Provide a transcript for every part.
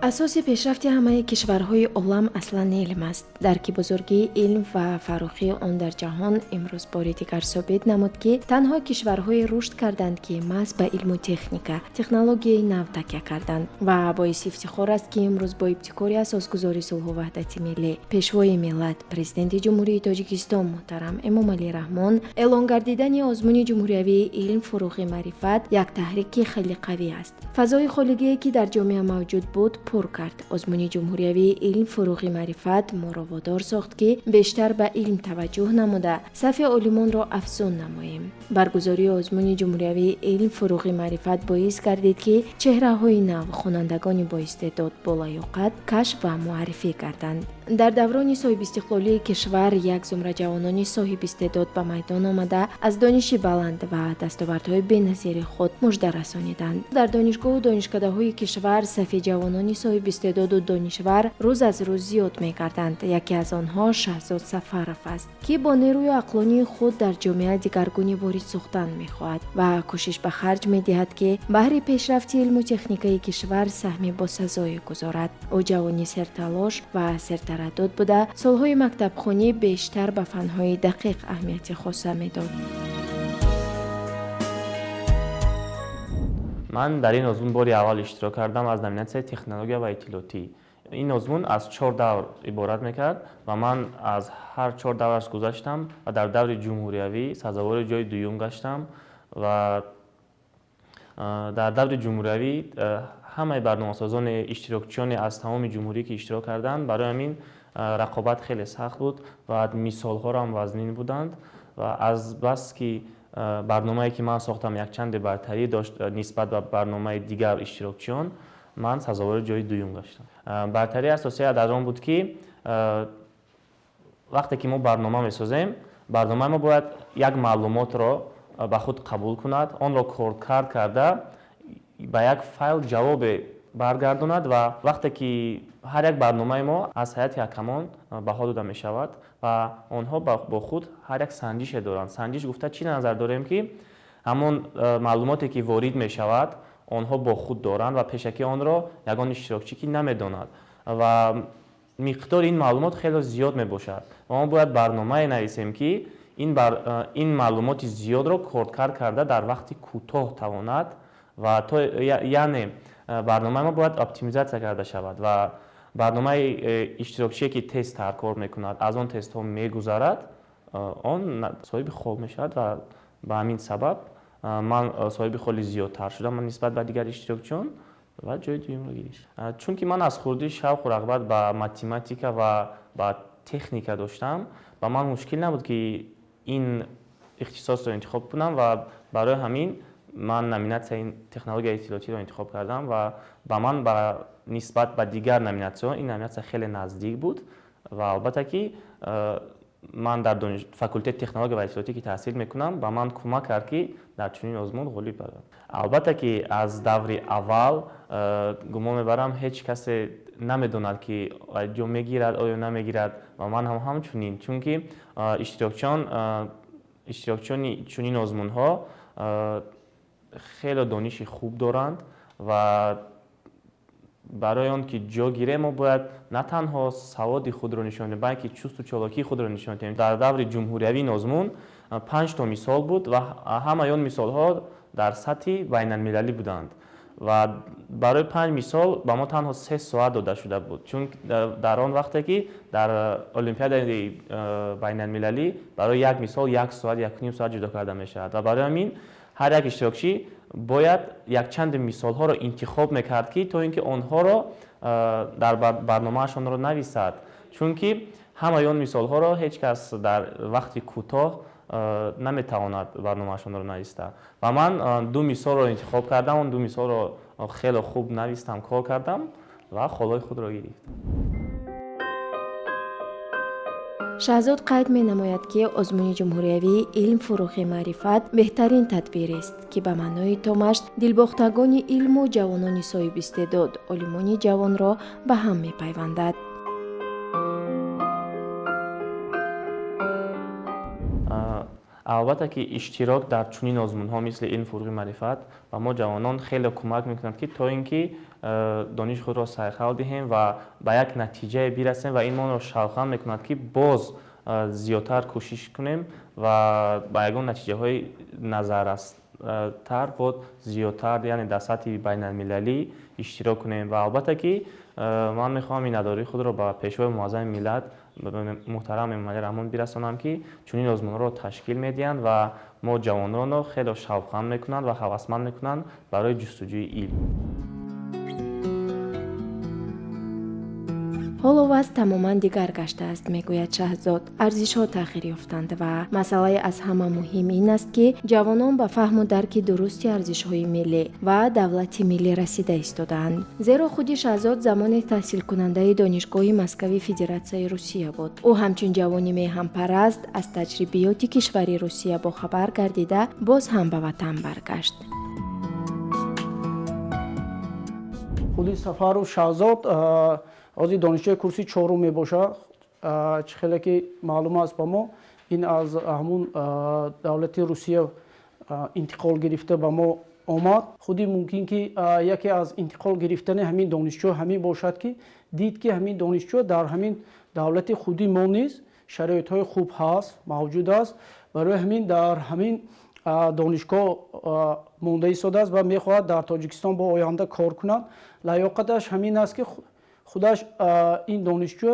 Асоси пешрафти ҳамаи кишварҳои олам аслан илм аст. Дарки бузургии илм ва фаррухии он дар ҷаҳон имрӯз бори дигар собит намуд, ки танҳо кишварҳое рушд карданд, ки маҳз ба илму техника, технологияи нав такя карданд. Ва боиси ифтихор аст, ки имрӯз бо ибтикори асосгузори сулҳу ваҳдати миллӣ, Пешвои миллат, Президенти Ҷумҳурии Тоҷикистон муҳтарам Эмомалӣ Раҳмон эълон гардидани озмуни ҷумҳуриявии «Илм фурӯғи маърифат» як таҳрики хеле қавӣ аст. Фазои холигие, ки дар ҷомеа мавҷуд буд, пур кард. Озмуни ҷумҳуриявии «Илм фурӯғи маърифат» моро водор сохт, ки бештар ба илм таваҷҷӯҳ намуда, сафи олимонро афзун намоем. Баргузории озмуни ҷумҳуриявии «Илм фурӯғи маърифат» боис гардид, ки чеҳраҳои нав, хонандагони боистеъдод, болаёқат кашф ва муаррифӣ гарданд. Дар даврони соҳибистиқлолии кишвар як зумра ҷавонони соҳибистеъдод ба майдон омада, аз дониши баланд ва дастовардҳои беназири худ мужда расониданд. Дар донишгоҳу донишкадаҳои кишвар сафи ҷавонони соҳибистеъдоду донишвар рӯз аз рӯз зиёд мегарданд. Яке аз онҳо Шаҳзод Сафаров аст, ки бо нерӯи ақлонии худ дар ҷомеа дигаргунӣ ворид сохтан мехоҳад ва кӯшиш ба харҷ медиҳад, ки баҳри пешрафти илму техникаи кишвар саҳми босазое гузорад. Ӯ ҷавони серталош ва сертараддуд буда, солҳои мактабхонӣ бештар ба фанҳои дақиқ аҳамияти хоса медод. Ман дар ин озмун бори аввал иштирок кардам аз номинатсияи технология ва иттилоотӣ. Ин озмун аз чор давр иборат мекард ва ман аз ҳар чор давраш гузаштам ва дар даври ҷумҳуриявӣ сазовори ҷои дуюм гаштам. Ва дар даври ҷумҳуриявӣ ҳамаи барномасозони иштирокчиёне аз тамоми ҷумҳурӣ, ки иштирок карданд, барои ҳамин рақобат хеле сахт буд ва мисолҳоро ҳам вазнин буданд. Ва аз бас ки барномае, ки ман сохтам, якчанде бартарӣ дошт нисбат ба барномаи дигар иштирокчиён, ман сазовори ҷои дуюм гаштам. Бартарии асосия дар он буд, ки вақте ки мо барнома месозем, барномаи мо бояд як маълумотро ба худ қабул кунад, онро коркард карда, ба як файл ҷавобе баргардонад. Ва вақте ки ҳар як барномаи мо аз ҳайати ҳакамон баҳо дода мешавад ва онҳо бо худ ҳар як санҷише доранд. Санҷиш гуфта чӣ назар дорем? Ки ҳамон маълумоте, ки ворид мешавад, онҳо бо худ доранд ва пешакӣ онро ягон иштирокчӣ ки намедонад ва миқдори ин маълумот хеле зиёд мебошад. Ва мо бояд барномае нависем, ки ин маълумоти зиёдро коркард карда, дар вақти кӯтоҳ тавонад. Ва то яъне барномаи мо бояд оптимизатсия карда шавад ва барномаи иштирокчие, ки тезтар кор мекунад, аз он тестҳо мегузарад, он соҳиби хол мешавад. Ва ба ҳамин сабаб ман соҳиби холи зиёдтар шудам нисбат ба дигар иштирокчиён ва ҷои дуюмро гирифтам. Чунки ман аз хурдӣ шавқу рағбат ба математика ва ба техника доштам, ба ман мушкил набуд, ки ин ихтисосро интихоб кунам. Ва барои ҳамин ман номинатсияи технологияи иттилоотиро интихоб кардам ва ба ман ба нисбат ба дигар номинатсияҳо ин номинатсия хеле наздик буд. Ва албатта ки ман дар факултети технология ва иттилоотӣ, ки таҳсил мекунам, ба ман кӯмак кард, ки дар чунин озмун ғолиб бароям. Албатта ки аз даври аввал гумон мебарам, ҳеҷ касе намедонад, ки ҷо мегирад оё намегирад, ва ман ҳам ҳамчунин, чунки иштирокчиёни чунин озмунҳо хеле дониши хуб доранд. Ва барои он ки ҷо гирем, мо бояд на танҳо саводи худро нишон диҳем, балки чусту чолокии худро нишон диҳем. Дар даври ҷумҳуриявии ин озмун панҷ то мисол буд ва ҳамаи он мисолҳо дар сатҳи байналмилалӣ буданд. Ва барои панҷ мисол ба мо танҳо 3 соат дода шуда буд, чун дар он вақте ки дар олимпиадаи байналмилалӣ барои як мисол як соат, 1,5 соат ҷудо карда мешавад. Ва барои ҳамин ҳар як иштирокчӣ бояд якчанде мисолҳоро интихоб мекард, ки то ин ки онҳоро дар барномаашонро нависад, чунки ҳамаи он мисолҳоро ҳеҷ кас дар вақти кӯтоҳ наметавонад барномаашонро нависта. Ва ман ду мисолро интихоб кардам, он ду мисолро хеле хуб навистам, кор кардам ва холҳои худро гирифтам. Шаҳзод қайд менамояд, ки озмуни ҷумҳуриявии «Илм фурӯғи маърифат» беҳтарин тадбирест, ки ба маънои томаш дилбохтагони илму ҷавонони соҳибистеъдод, олимони ҷавонро ба ҳам мепайвандад. Албатта ки иштирок дар чунин озмунҳо, мисли «Илм фурӯғи маърифат», ба мо ҷавонон хеле кӯмак мекунад, ки то ин ки дониши худро сайқал диҳем ва ба як натиҷае бирасем ва ин моро шавқманд мекунад, ки боз зиёдтар кӯшиш кунем ва ба ягон натиҷаҳои назаррастар боз зиёдтар, яъне дар сатҳи байналмилалӣ иштирок кунем. Ва албатта ки ман мехоҳам миннатдории худро ба Пешвои Муаззами миллат муҳтарам Эмомалӣ Раҳмон бирасонам, ки чунин озмунҳоро ташкил медиҳанд ва мо ҷавононро хеле шавқманд мекунанд ва ҳавасманд мекунанд барои ҷустуҷӯи илм. Ҳоло вазъ тамоман дигар гаштааст, мегӯяд Шаҳзод. Арзишҳо тағйир ёфтанд ва масъалаи аз ҳама муҳим ин аст, ки ҷавонон ба фаҳму дарки дурусти арзишҳои миллӣ ва давлати миллӣ расида истодаанд. Зеро худи Шаҳзод замоне таҳсилкунандаи Донишгоҳи Москави Федератсияи Русия буд. Ӯ ҳамчун ҷавони меҳанпараст аз таҷрибиёти кишвари Русия бохабар гардида, боз ҳам ба ватан баргашт. Худи Сафаров Шаҳзод ҳозир донишҷӯи курси чорум мебошад. Чӣ хеле ки маълум аст ба мо, ин аз ҳамун давлати Русия интиқол гирифта ба мо омад. Худи мумкин ки яке аз интиқол гирифтани ҳамин донишҷӯ ҳамин бошад, ки дид, ки ҳамин донишҷӯ дар ҳамин давлати худи мо низ шароитҳои хуб ҳаст, мавҷуд аст. Барои ҳамин дар ҳамин донишгоҳ монда истодааст ва мехоҳад дар Тоҷикистон бо оянда кор кунад. Лаёқаташ ҳамин аст, ки худаш ин донишҷӯ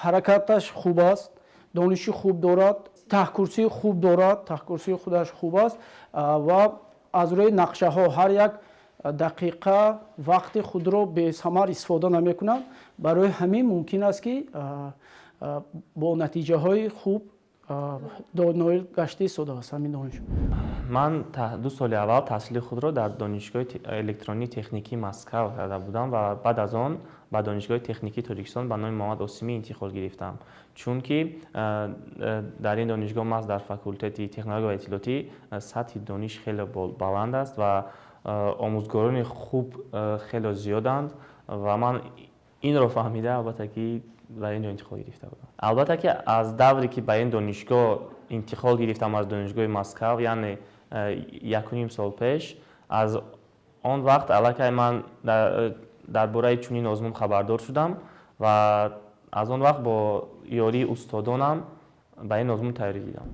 ҳаракаташ хуб аст, дониши хуб дорад, таҳкурсии хуб дорад, таҳкурсии худаш хуб аст ва аз рӯи нақшаҳо ҳар як дақиқа вақти худро бесамар истифода намекунад. Барои ҳамин мумкин аст, ки бо натиҷаҳои хуб ноил гашта истодааст ҳамин донишҷӯ. Ман 2 соли аввал таҳсили худро дар Донишгоҳи электронии техникии Москав карда будам ва баъд аз он ба Донишгоҳи техникии Тоҷикистон ба номи Муҳаммад Осимӣ интиқол гирифтам, чунки дар ин донишгоҳ, маҳз дар факултети технология ва иттилоотӣ, сатҳи дониш хеле баланд аст ва омӯзгорони хуб хеле зиёданд. Ва ман инро фаҳмида, албатта ки, ба ин ҷо интиқол гирифта будам. Албатта ки аз давре ки ба ин донишгоҳ интиқол гирифтам аз Донишгоҳи Москав, яъне 1,5 сол пеш, аз он вақт аллакай ман дар бораи чунин озмун хабардор шудам ва аз он вақт бо ёрии устодонам ба ин озмун тайёрӣ дидам.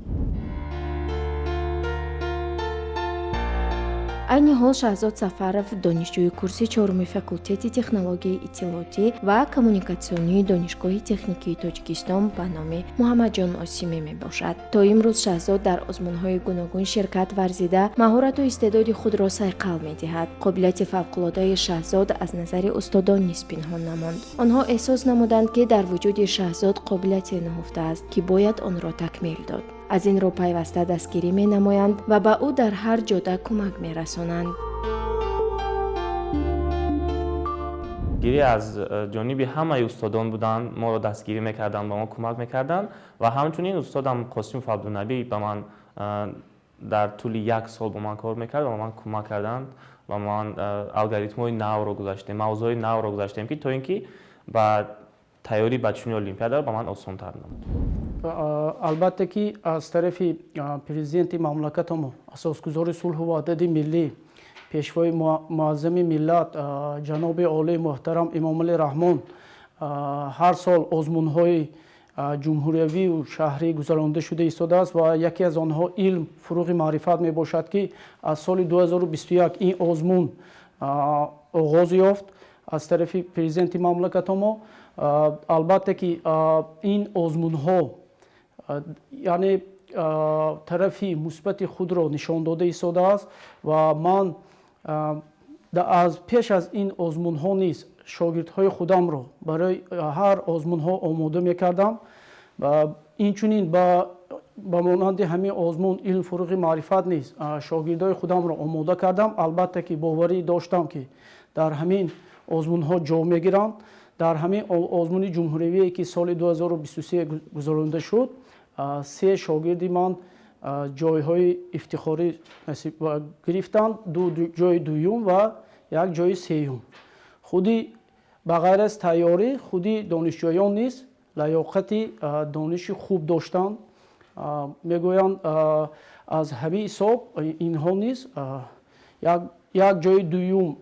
Айни ҳол Шаҳзод Сафаров донишҷӯи курси чоруми факултети технологияи иттилоотӣ ва коммуникатсионии Донишгоҳи техникии Тоҷикистон ба номи Муҳаммадҷон Осимӣ мебошад. То имрӯз Шаҳзод дар озмунҳои гуногун ширкат варзида, маҳорату истеъдоди худро сайқал медиҳад. Қобилияти фавқулодаи Шаҳзод аз назари устодон низ пинҳон намонд. Онҳо эҳсос намуданд, ки дар вуҷуди Шаҳзод қобилияте нуҳуфта аст, ки бояд онро такмил дод. Аз ин рӯ пайваста дастгирӣ менамоянд ва ба ӯ дар ҳар ҷода кӯмак мерасонанд. Гирӣ аз ҷониби ҳамаи устодон буданд, моро дастгирӣ мекарданд, ба мо кӯмак мекарданд. Ва ҳамчунин устодам Қосимов Абдунабӣ ба ман дар тӯли як сол бо ман кор мекард ва ба ман кӯмак карданд ва ман алгоритмҳои навро гузаштем, мавзӯъҳои навро гузаштем, ки то ин ки ба тайёрӣ ба чунин олимпиадаро ба ман осонтар намуд. Албатта ки аз тарафи президенти мамлакатамо, асосгузори сулҳу ваҳдати миллӣ, Пешвои муаззами миллат, ҷаноби олии муҳтарам Эмомалӣ Раҳмон ҳар сол озмунҳои ҷумҳуриявию шаҳрӣ гузаронида шуда истодааст ва яке аз онҳо «Илм фуруғи маърифат» мебошад, ки аз соли 2021 ин озмун оғоз ёфт аз тарафи президенти мамлакатамо. Албатта ки ин озмунҳо, яъне, тарафи мусбати худро нишон дода истодааст. Ва ман аз пеш аз ин озмунҳо низ шогирдҳои худамро барои ҳар озмунҳо омода мекардам. Инчунин ба монанди ҳамин озмун «Илм фуруғи маърифат» низ шогирдҳои худамро омода кардам. Албатта ки боварӣ доштам, ки дар ҳамин озмунҳо ҷо мегиранд. Дар ҳамин озмуни ҷумҳуриявие, ки соли 2023 гузаронида шуд, се шогирди ман ҷойҳои ифтихорӣ гирифтанд: ду ҷои дуюм ва як ҷои сеюм. Худи ба ғайр аз тайёрӣ, худи донишҷӯён низ лаёқати дониши хуб доштанд, мегӯянд. Аз ҳамин ҳисоб инҳо низ як ҷои дуюм.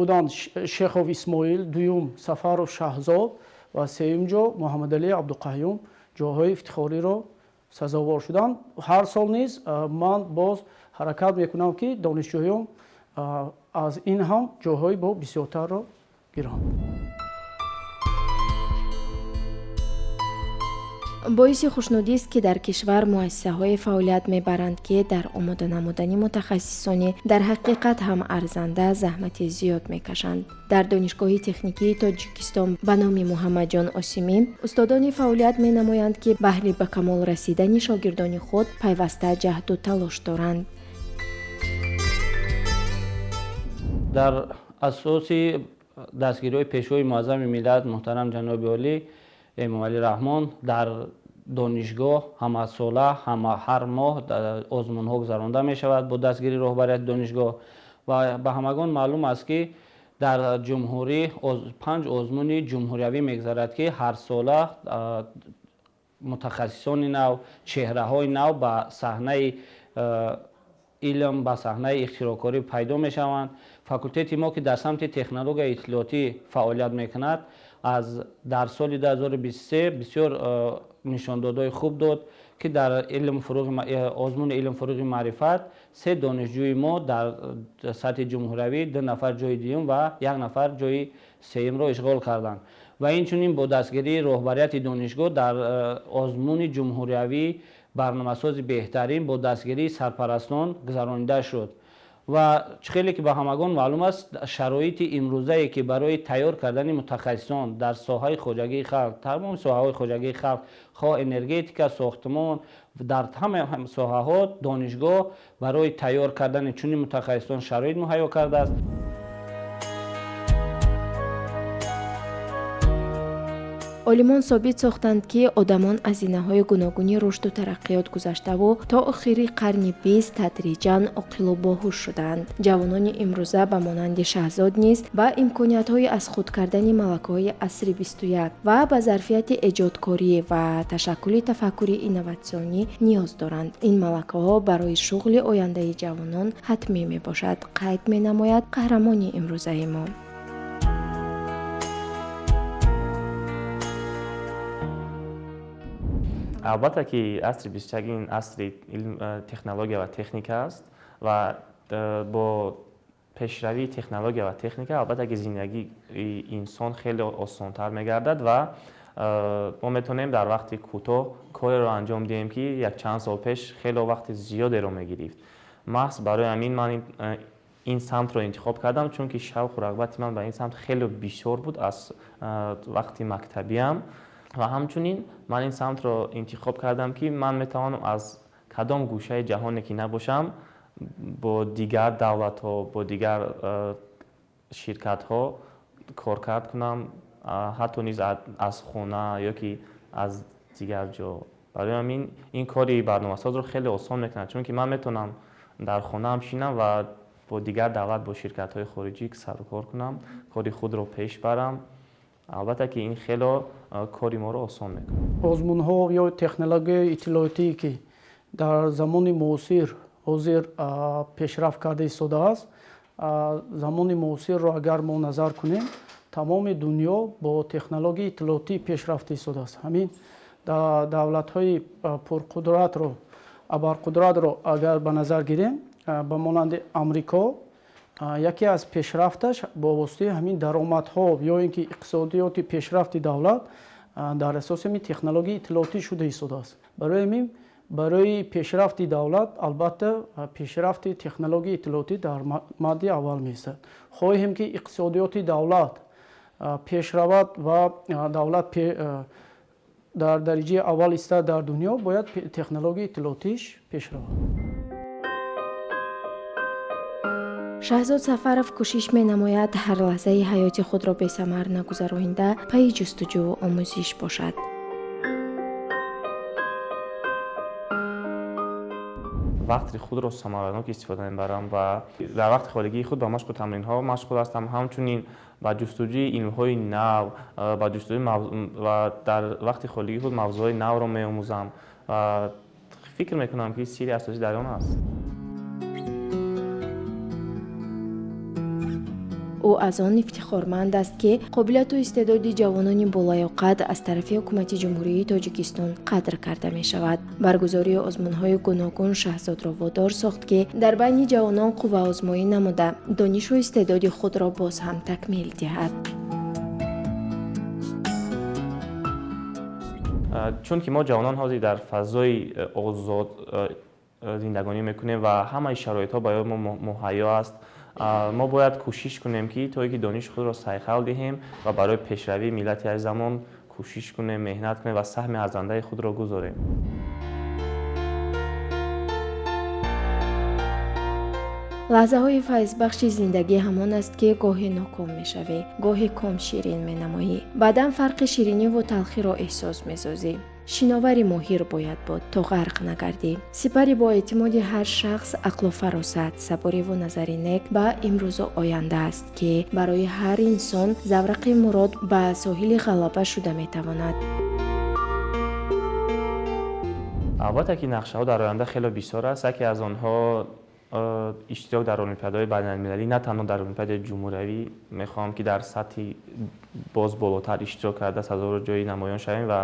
буданд Шехов Исмоил, дуюм Сафаров Шаҳзод ва сеюм ҷо Муҳаммадалӣ Абдуқаюм ҷойҳои ифтихориро сазовор шуданд. Ҳар сол низ ман боз ҳаракат мекунам, ки донишҷӯён аз ин ҳам ҷойҳои бо бисёртарро гиранд. Боиси хушнудист, ки дар кишвар муассисаҳое фаъолият мебаранд, ки дар омода намудани мутахассисони дар ҳақиқат ҳам арзанда заҳмати зиёд мекашанд. Дар Донишгоҳи техникии Тоҷикистон ба номи Муҳаммадҷон Осимӣ устодони фаъолият менамоянд, ки баҳри ба камол расидани шогирдони худ пайваста ҷаҳду талош доранд. Дар асоси дастгириҳои Пешвои Муаззами миллат муҳтарам ҷаноби олӣ Эмомалӣ Раҳмон дар донишгоҳ ҳамасола ҳар моҳ озмунҳо гузаронда мешавад бо дастгирии роҳбарияти донишгоҳ. Ва ба ҳамагон маълум аст, ки дар ҷумҳурӣ 5 озмуни ҷумҳуриявӣ мегузарад, ки ҳарсола мутахассисони нав, чеҳраҳои нав ба саҳнаи илм, ба саҳнаи ихтироъкорӣ пайдо мешаванд. Факултети мо, ки дар самти технологияи иттилоотӣ фаъолият мекунад, аз дар соли 2023 бисёр нишондодҳои хуб дод, ки дар озмуни илм фуруғи маърифат 3 донишҷӯи мо дар сатҳи ҷумҳуриявӣ 2 нафар ҷойи дуюм ва 1 нафар ҷойи сеюмро ишғол карданд. Ва инчунин бо дастгирии роҳбарияти донишгоҳ дар озмуни ҷумҳуриявӣ барномасози беҳтарин бо дастгирии сарпарастон гузаронида шуд. Ва чӣ хеле ки ба ҳамагон маълум аст, шароити имрӯзае, ки барои тайёр кардани мутахассисон дар соҳаи хоҷагии халқ, тамоми соҳаҳои хоҷагии халқ, хоҳ энергетика, сохтмон, дар ҳама соҳаҳо донишгоҳ барои тайёр кардани чунин мутахассисон шароит муҳайё кардааст. Олимон собит сохтанд, ки одамон аз зинаҳои гуногуни рушду тараққиёт гузаштаву то охири қарни бист тадриҷан оқилу боҳуш шуданд. Ҷавонони имрӯза ба монанди Шаҳзод низ ба имкониятҳои аз худ кардани малакаҳои асри 21 ва ба зарфияти эҷодкорӣ ва ташаккули тафаккури инноватсионӣ ниёз доранд. Ин малакаҳо барои шуғли ояндаи ҷавонон ҳатмӣ мебошад, қайд менамояд қаҳрамони имрӯзаи мо. Албатта, ки асри 21 ин асри илм, технология ва техника аст ва бо пешравии технология ва техника албатта ки зиндагии инсон хеле осонтар мегардад ва мо метавонем дар вақти кӯтоҳ кореро анҷом диҳем, ки якчанд сол пеш хеле вақти зиёдеро мегирифт. Маҳз барои ҳамин ман ин самтро интихоб кардам, чунки шавқу рағбати ман ба ин самт хеле бисёр буд аз вақти мактабиам. Ва ҳамчунин ман ин самтро интихоб кардам, ки ман метавонам аз кадом гӯшаи ҷаҳоне ки набошам бо дигар давлатҳо, бо дигар ширкатҳо коркард кунам, ҳатто низ аз хона ё ки аз дигар ҷо. Барои ҳамин ин кори барномасозро хеле осон мекунад, чунки ман метавонам дар хонаам шинам ва бо дигар давлат, бо ширкатҳои хориҷӣ сарукор кунам, кори худро пеш барам. Албатта ки ин хело кори моро осон мекунад. Озмунҳо ё технологияи иттилоотие, ки дар замони муосир ҳозир пешрафт карда истодааст, замони муосирро агар мо назар кунем, тамоми дунё бо технологияи иттилоотӣ пешрафта истодааст. Ҳамин давлатҳои пурқудратро, абарқудратро агар ба назар гирем, ба монанди Амрико, яке аз пешрафташ бо воситаи ҳамин даромадҳо ё ин ки иқтисодиёти пешрафти давлат дар асоси ҳамин технологияи иттилоотӣ шуда истодааст. Барои ҳамин барои пешрафти давлат албатта пешрафти технологияи иттилоотӣ дар мадди аввал меистад. Хоҳем, ки иқтисодиёти давлат пешравад ва давлат дар дараҷаи аввал истад дар дунё, бояд технологияи иттилоотиш пешравад. Шаҳзод Сафаров кӯшиш менамояд ҳар лаҳзаи ҳаёти худро бесамар нагузаронида пайи ҷустуҷӯву омӯзиш бошад. Вақти худро самаранок истифода мебарам ва дар вақти холигии худ ба машқу тамринҳо машғул ҳастам, ҳамчунин ба ҷустуҷӯи илмҳои нав, ба ҷустуҷӯи ва дар вақти холигии худ мавзӯъҳои навро меомӯзам ва фикр мекунам, ки сирри асосӣ дар он аст. Ӯ аз он ифтихорманд аст, ки қобилияту истеъдоди ҷавонони болаёқат аз тарафи ҳукумати Ҷумҳурии Тоҷикистон қадр карда мешавад. Баргузории озмунҳои гуногун Шаҳзодро водор сохт, ки дар байни ҷавонон қувваозмоӣ намуда, донишу истеъдоди худро боз ҳам такмил диҳад. Чунки мо ҷавонон ҳозир дар фазои озод зиндагонӣ мекунем ва ҳамаи шароитҳо барои мо муҳайё аст, мо бояд кӯшиш кунем, ки то ки дониши худро сайқал диҳем ва барои пешравии миллати азизамон кӯшиш кунем, меҳнат кунем ва саҳми арзандаи худро гузорем. Лаҳзаҳои файзбахши зиндагӣ ҳамон аст, ки гоҳе ноком мешавӣ, гоҳе ком ширин менамоӣ, баъдан фарқи шириниву талхиро эҳсос месозӣ. Шиновари моҳир бояд буд, то ғарқ нагардӣ. Сипари боэътимоди ҳар шахс ақлу фаросат, сабуриву назари нек ба имрӯзу оянда аст, ки барои ҳар инсон заврақи мурод ба соҳили ғалаба шуда метавонад. Албатта, ки нақшаҳо дар оянда хеле бисёр аст. Яке аз онҳо иштирок дар олимпиадаҳои байналмилалӣ, на танҳо дар олимпиадаи ҷумҳуриявӣ. Мехоҳам, ки дар сатҳи боз болотар иштирок карда, сазовори ҷои намоён шавем ва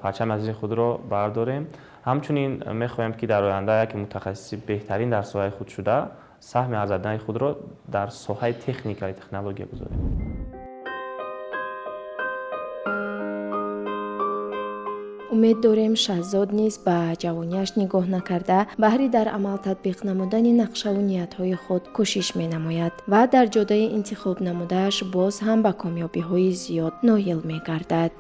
парчами азизи худро бардорем. Ҳамчунин мехоҳем, ки дар оянда яке мутахассиси беҳтарин дар соҳаи худ шуда, саҳми арзандаи худро дар соҳаи техника ва технология гузорем. Умед дорем, Шаҳзод низ ба ҷавонияш нигоҳ накарда, баҳри дар амал татбиқ намудани нақшаву ниятҳои худ кӯшиш менамояд ва дар ҷодаи интихоб намудааш боз ҳам ба комёбиҳои зиёд ноил мегардад.